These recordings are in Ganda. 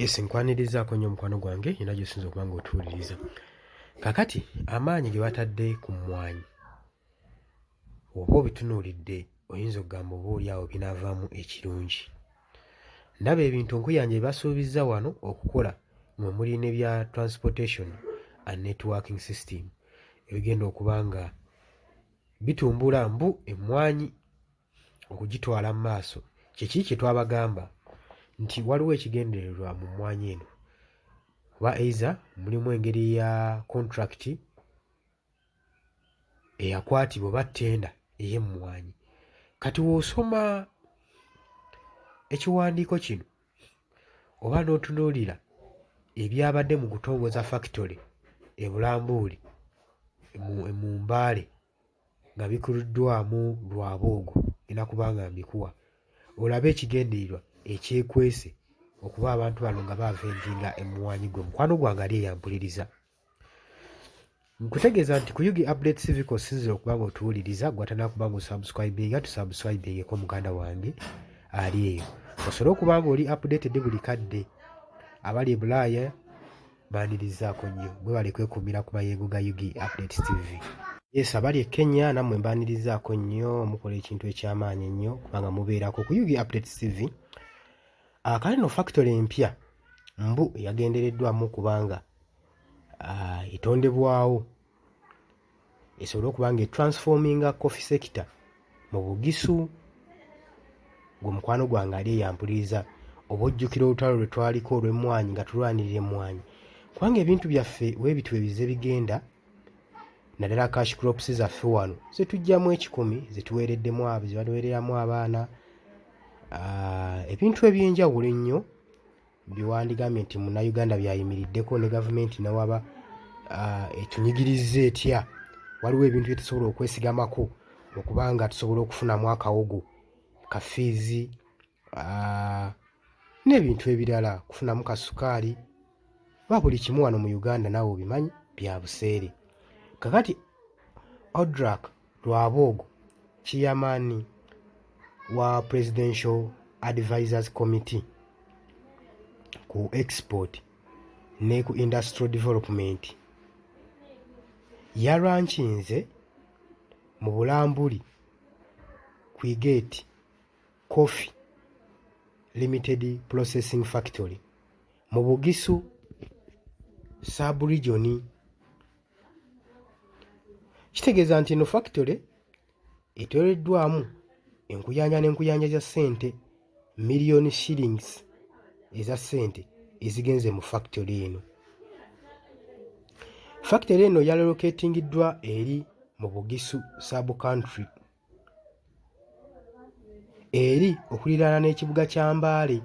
Yes, nkwanirizaako nnyo mukwano gwange yina gy'osinza okuba nga otuwuliriza. Kakati amaanyi ge batadde ku mmwanyi oba obitunuulidde oyinza okugamba oba oli awo binaavaamu ekirungi. Ndaba ebintu nkuyanja bye basuubizza wano okukola mwe muli ne bya transportation and networking system ebigenda okuba nga bitumbula mbu emmwanyi okugitwala mu maaso. Kiki kye twabagamba nti waliwo ekigendererwa mu mmwanyi eno oba either mulimu engeri ya contract eyakwatibwa oba ttenda ey'emmwanyi. Kati w'osoma ekiwandiiko kino oba n'otunuulira ebyabadde mu kutongoza fakitole e Bulambuuli mu Mbale nga bikuliddwamu Rwabwogo ngenda kuba nga mbikuwa olabe ekigendererwa ekyekwese okuba abantu bano nga baaventinga emmwanyi gwe mukwano gwange ali eyampuliriza. Nkutegeeza nti ku UG Update TV kw'osinziira okuba nga otuwuliriza gwe atannaba nga osubscribinga tusubscribingeko muganda wange ali eyo osobole okuba nga oli updated buli kadde. Abali e Bulaaya baanirizaako nnyo mwebale kwekuumira ku mayengo ga UG Update TV. Yes, abali e Kenya nammwe mbaanirizaako nnyo mukola ekintu eky'amaanyi ennyo kubanga mubeerako ku UG Updates TV. Akale no factory empya mbu yagendereddwamu kubanga etondebwawo esobole okuba nga etransforminga coffee sector mu Bugisu. Gwe mukwano gwange ali eyampuliriza oba ojjukira olutalo lwe twaliko olw'emmwaanyi nga tulwanirira emmwanyi, kubanga ebintu byaffe weebityo ebize bigenda naddala cash crops zaffe wano zetuggyamu ekikumi zetuweereddemu abo zebaweereramu abaana ebintu eby'enjawulo ennyo byewandigambye nti munnayuganda byayimiriddeko ne gavumenti newaba etunyigirizza etya, waliwo ebintu bye tusobola okwesigamako okuba nga tusobola okufunamu akawogo ka fiizi n'ebintu ebirala, kufunamu ka sukaali oba buli kimu wano mu Uganda naawe obimanyi bya buseere. Kakati Odrak Rwabwogo Chairman wa Presidential Advisors Committee ku export ne ku industrial development yalwankinze mu Bulambuli Kwigeti Coffee Limited Processing Factory mu Bugisu sub-region. Kitegeeza nti eno fakitole etoleddwamu enkuyanja n'enkuyanja za ssente million shillings eza ssente ezigenze mu fakitole eno. Fakitole eno yaloketingiddwa eri mu Bugisu sub country eri okuliraana n'ekibuga kya Mbale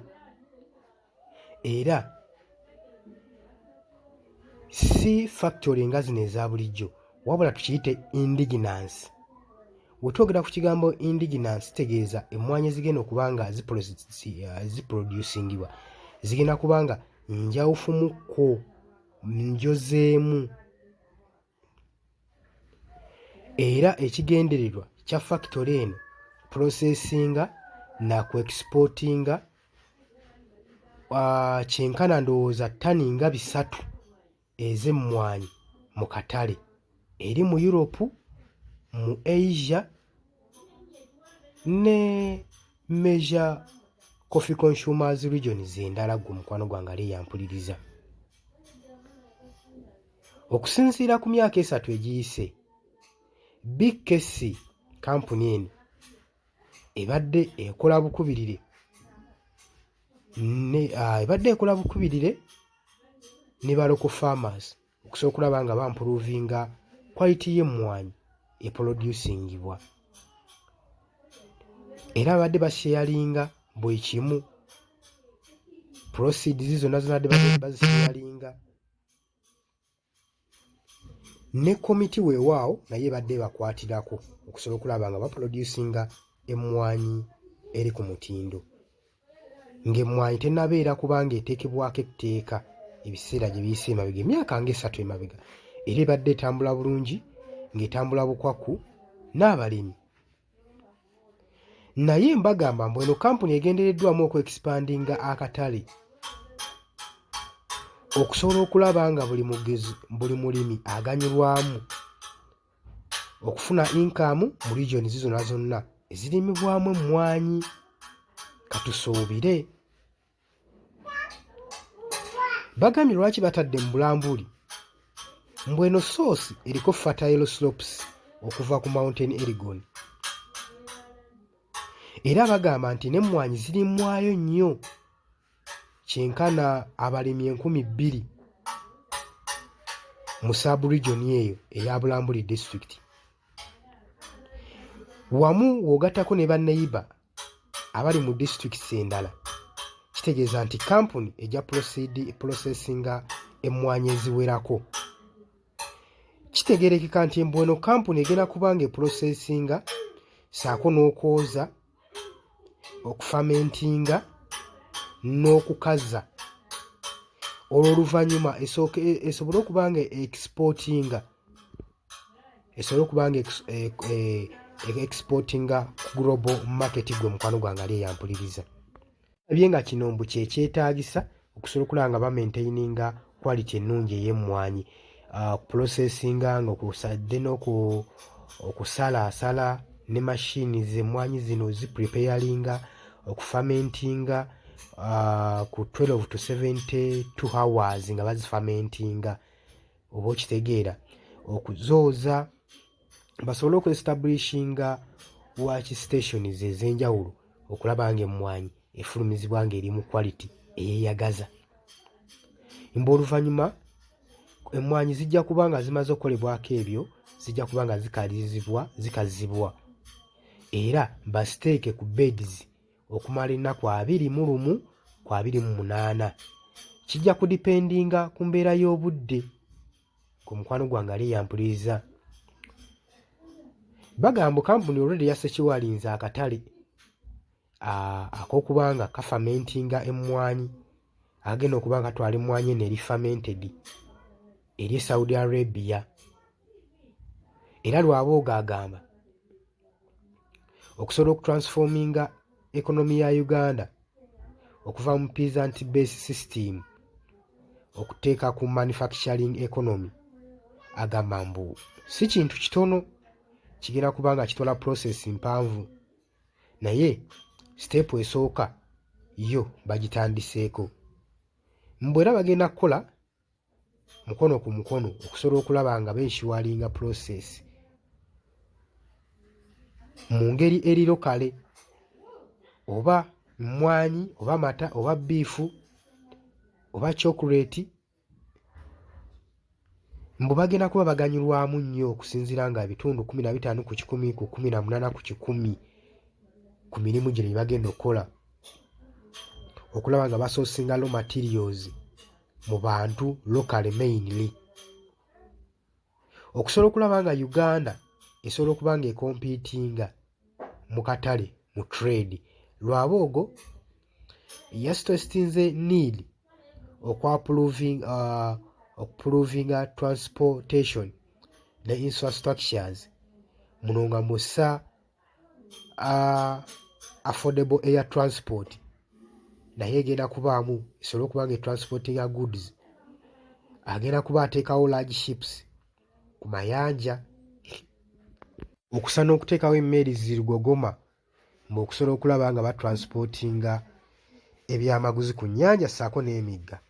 era si factory nga zino eza bulijjo wabula tukiyite indigenous. Bwe twogera ku kigambo indigenous kitegeeza emmwanyi ezigenda okuba nga ziproducingibwa zigenda kuba nga njawufumukko njozeemu. Era ekigendererwa kya fakitole eno puloseesinga na ku ekisipootinga kyenkana ndowooza ttani nga 300 ez'emmwanyi mu katale eri mu Europe, mu Asia ne Major Coffee Consumers Regions endala ggwe mukwano gwange ali eyampuliriza. Okusinziira ku myaka esatu egiyise, BKC kkampuni eno ebadde ekola bukubirire ne ebadde ekola bukubirire ne ba local farmers okusobola okulaba nga bampuruuvinga quality y'emmwanyi epolodyusingibwa era babadde basheyalinga buli kimu proceeds zonna zonna babadde bazisheyalinga. Ne komiti weewaawo nayo ebadde ebakwatirako okusobola okulaba nga baproducinga emmwanyi eri ku mutindo ng'emmwanyi tennabeera kubanga eteekebwako etteeka ebiseera gye biyise emabega emyaka ng'esatu emabega era ebadde etambula bulungi ng'etambula bukwakku n'abalimi Naye mbagamba mbu eno kampuni egendereddwamu oku expandinga akatale Okusobola okulaba nga buli mugezi buli mulimi aganyulwamu okufuna income mu regions zonna zonna ezirimibwamu emmwanyi. Katusuubire. Bagambye lwaki batadde mu Bulambuli mbu eno soosi eriko fertile slopes okuva ku Mountain Elgon. Era bagamba nti n'emmwanyi zirimwayo nnyo kyenkana abalimi 2000 mu sub region eyo eya Bulambuli district. Wamu w'ogattako ne banneyiba abali mu disitulikiti endala kitegeeza nti kkampuni ejja processinga emmwanyi eziwerako. Kitegeerekeka nti mbu eno kkampuni egenda kuba nga epuloseesinga ssaako n'okwoza, okufamentinga n'okukaza olwo oluvannyuma esobole okuba nga ekisipootinga esobole okuba nga exportinga ku global market. Gwe mukwano gwange ali eyampuliriza bye nga kino mbu kyekyetaagisa okusobola okulaba nga bamaintaininga quality ennungi ey'emmwanyi, processinga nga okusadde n'okusalaasala ne machines emmwanyi zino zipreparinga, okufamentinga ku 12 to 72 hours nga bazifamentinga, oba okitegeera, okuzooza basobole okuestablishinga wash stations ez'enjawulo okulaba nga emmwanyi efulumizibwa ng'eri mu quality eyeeyagaza. Mbu oluvannyuma emmwanyi zijja kuba nga zimaze okukolebwako ebyo, zijja kuba nga zikalizibwa zikazibwa era baziteeke ku beds okumala ennaku 21 ku 28. Kijja kudipendinga ku mbeera y'obudde. Ku mukwano gwange ali eyampuliriza, bagamba kampuni already yasekiwalinze akatale ak'okuba nga kafamentinga emmwanyi, agenda okuba nga katwala emmwanyi eno eri fermented eri e Saudi Arabia. Era Lwabooga agamba okusobola okutransforminga economy ya Uganda okuva mu peasant based system okuteeka ku manufacturing economy, agamba mbu si kintu kitono, kigenda kuba nga kitwala process mpanvu, naye step esooka yo bagitandiseeko. Mbu era bagenda kukola mukono ku mukono okusobola okulaba nga bensuringa process mu ngeri eri local, oba mmwanyi oba mata oba beef oba chocolate. Mbu bagenda kuba baganyulwamu nnyo okusinziira nga ebitundu 15% ku 18% ku mirimu gino gye bagenda okukola okulaba nga basourcinga raw materials mu bantu locally mainly, okusobola okulaba nga Uganda esobola okuba nga ecompetinga mu katale mu trade. Lwaboogo yastressinze need okuimprovinga transportation ne infrastructures, muno nga mussa affordable air transport, naye egenda kubaamu esobole okuba nga etransportinga goods. Agenda kuba ateekawo large ships ku mayanja okusa n'okuteekawo emmeeri zirigogoma mbu okusobola okulaba nga batransportinga ebyamaguzi ku nnyanja ssaako n'emigga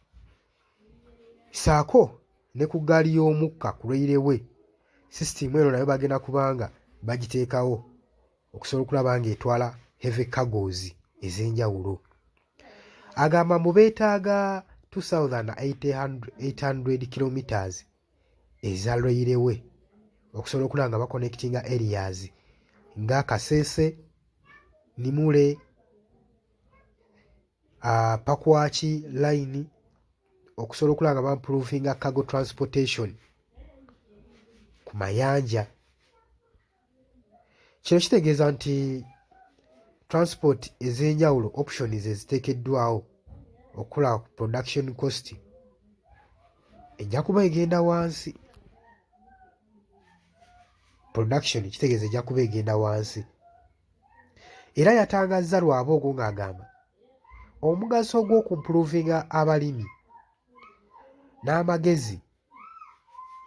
ssaako ne ku ggaali y'omukka ku railway system. Eno nayo bagenda kubanga bagiteekawo okusobola okulaba ng'etwala heavy cargos ez'enjawulo. Agamba mbu beetaaga 2800 kilometers eza railway okusobola okulaba nga baconnectinga areas nga Kasese, Nimule, Pakwach line, okusobola okulaba nga baimprovinga cargo transportation ku mayanja. Kino kitegeeza nti transport ez'enjawulo options eziteekeddwawo okukola ku production cost ejja kuba egenda wansi. Production kitegeeza ejja kuba egenda wansi. Era yatangazza Lwaboogo ng'agamba omugaso gw'okuimprovinga abalimi. n'amagezi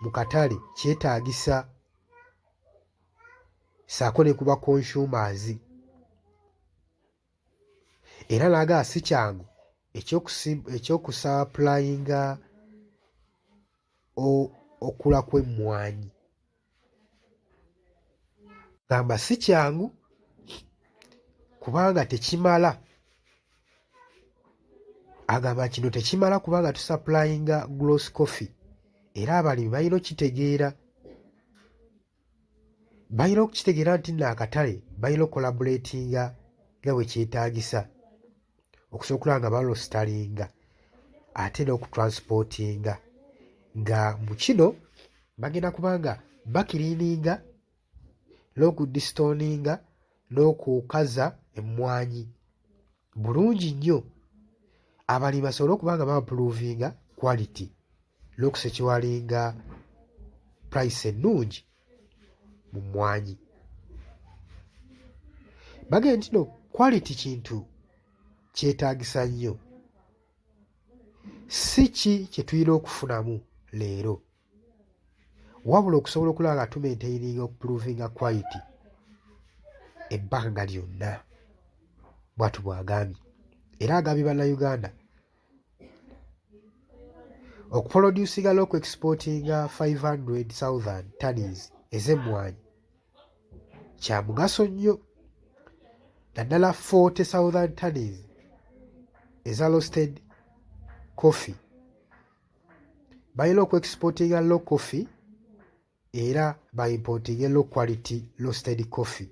mu katale kyetaagisa ssaako ne ku ba consumers. Era n'agamba si kyangu eky'okusapulayinga okula kw'emmwanyi. Gamba si kyangu kubanga tekimala. Agamba kino tekimala kubanga tusapulayinga gross coffee era abalimi balina okukitegeera. Balina okukitegeera nti nno akatale balina okukolabuleetinga nga bwe kyetaagisa okusobola okulaba nga balositalinga ate n'okutransportinga nga mu kino bagenda kuba nga bakiriininga n'okudisitooninga n'okukaza emmwanyi bulungi nnyo abalimi basobole okuba nga baimpuruvinga quality n'okusecuringa price ennungi mu mmwanyi. Bagambye nti nno quality kintu kyetaagisa nnyo, si ki kye tulina okufunamu leero wabula okusobola okulaba nga tumaintaininga okuimpuruvinga quality ebbanga lyonna, bw'atyo bw'agambye. Era agambye Bannayuganda okuproducinga n'okuexportinga 500,000 tonnes ez'emmwanyi kya mugaso nnyo naddala 40,000 tonnes eza roasted coffee. Balina okuexportinga low coffee era baimportinge low quality roasted coffee.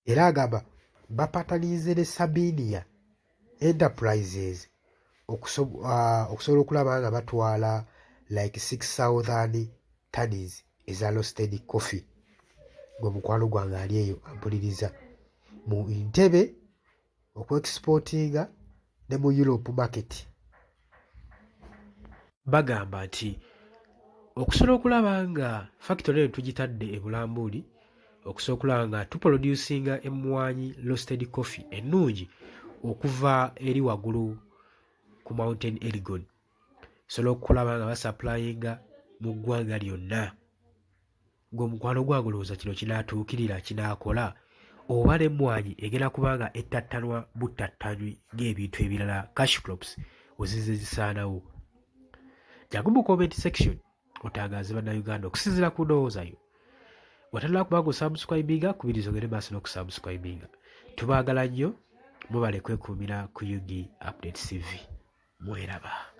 Era agamba bapatanize ne Sabinia Enterprises okusobola okulaba nga batwala like 6000 tonnes eza roasted coffee. Gwe mukwano gwange ali eyo ampuliriza mu Entebbe okuexportinga ne mu Europe market. Bagamba nti okusobola okulaba nga factory eno tugitadde e Bulambuli okusobola okulaba nga tuproducinga emmwanyi roasted coffee ennungi okuva eri waggulu ku Mountain Elgon osobola okulaba nga basupplyinga mu ggwanga lyonna. Ggwe mukwano gwange olowooza kino kinaatuukirira kinaakola oba n'emmwanyi egenda kuba nga ettattanwa buttattanyi ng'ebintu ebirala cash crops we zizze zisaanawo? Jangu mu comment section otangaaze Bannayuganda okusinziira ku ndowooza yo. Bw'otannaba kuba nga osubscribinga kubiriza ogende maaso n'okusubscribinga. Tubaagala nnyo, mwebale kwekuumira ku UG Update TV. Mweraba.